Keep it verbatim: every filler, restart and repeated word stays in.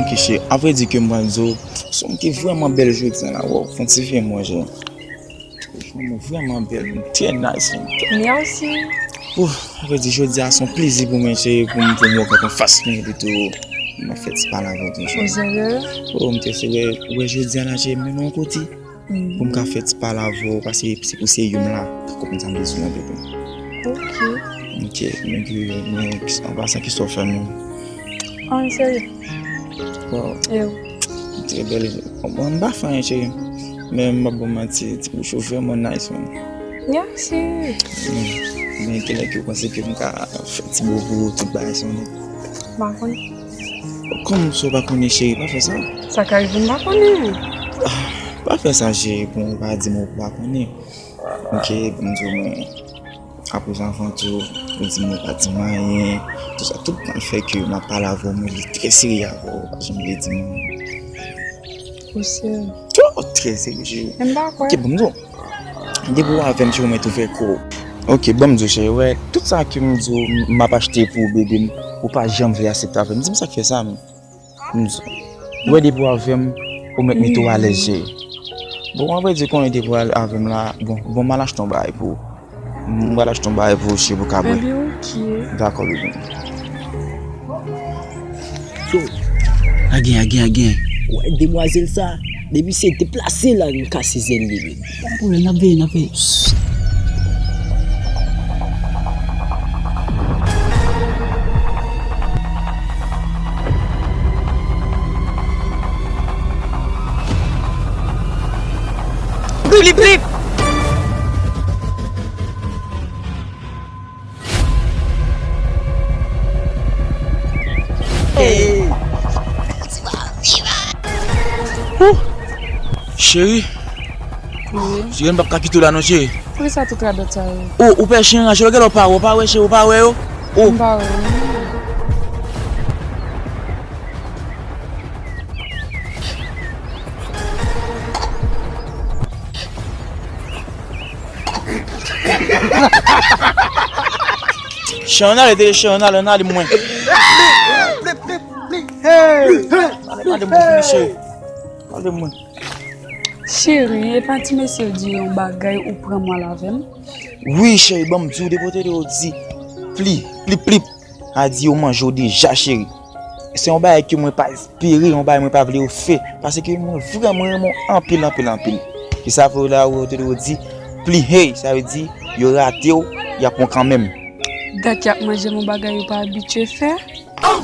Ok, cheri, avrèdi ke m pral di w, se yon moun ki vrèman bèl jodi a la, wè, w fè yon ti vye manje. Ou vrèman bèl, ou trè nice, man. Mèsi. Ouf, sa vle di jodi a se yon plezi pou mwen, cheri, pou m, pou m wè w anfas mwen, epi tou m ap fè ti pale avè w tou, cheri. Ou serye? Oh, m te serye. Ou wè jodi a la, cheri, m mennen w yon kote pou m ka fè ti pale avè w, paske se pou serye m la. Ou konprann sa m vle di w la, bebe? Ok. Ok, men, men, an pasan, kisa w fè menm? Ah, m serye. Wow. E ou? Trè bèl. Bon, m pa fè anyen, cheri. Men m p ap ba w manti, ti bouch ou vrèman nice, man. Mèsi. Men, men kilè ke w panse ke m ka fè ti bo pou ou, tout bagay sa w nèt? M pa konnen. Kòman sa w pa konnen, cheri? Pa fè sa. Sa ka rive m pa konnen. Ah, pa fè sa, cheri. Bon, ou pa di m ou pa konnen. Ok, bon, m di w, men, Aprezan, anvan tou, ou di m ou pa di m anyen. Tout sa, tout mal fè ke m ap pale avè w, men li trè serye avè w, ou pa janm vle di m anyen. Ou serye? Trè, trè serye, cheri. Men m pa kwè. Ok, ban m di w. Depi w avè m, cheri, ou mèt ouvè kò w. Ok, ban m di w, cheri, wè, tout sa ke m di w, m ap achte pou ou, bebe m, ou pa janm vle aksepte avè m. Di m sa k fè sa, menm. M di, ou wè depi w avè m, ou mèt mete w alèz, cheri. Bon, an vrè di, konnen depi w al-, avè m la, bon, bon, m al achte yon bagay pou ou. M pral achte yon bagay pou ou, cheri, pou w ka bwè. Ebyen, ok. Dakò, bebe. Yo, agen, agen, agen. Ou wè demwazèl sa, depi se deplase la, nou kase zèl li, men. Pa gen pwoblèm, n ap veye, n ap veye. Blip, blip, blip! Hey! Ouh! Cheri, wi. Cheri, m p ap ka kite w la non, cheri. Poukisa tout radòt sa yo? Oh, ou pè chen an, cheri, gade w pa wè, w pa wè, cheri, w pa wè yo? Oh. M pa wè, non. Chen an ale, tande, chen an ale, ann ale mwen. Flip, flip, flip, flip. Hey! Ale, ale mwen, fini, cheri. Ale mwen. Cheri, e pa ti mesye di yon bagay ou pran mal avè m? Wi, cheri, ban m di w, depi w te di w di pli, plip, plip. A di yo manje w deja, cheri. Se yon bagay ke mwen pa espere, yon bagay mwen pa vle yo fè. Paske mwen vrèman renmen w anpil, anpil, anpil. E sa fè w la, ou te dwe di pli hey, sa vle di yo rate w, y ap pran kanmenm. Dat y ap manje m yon bagay yo pa abitye fè. Oh!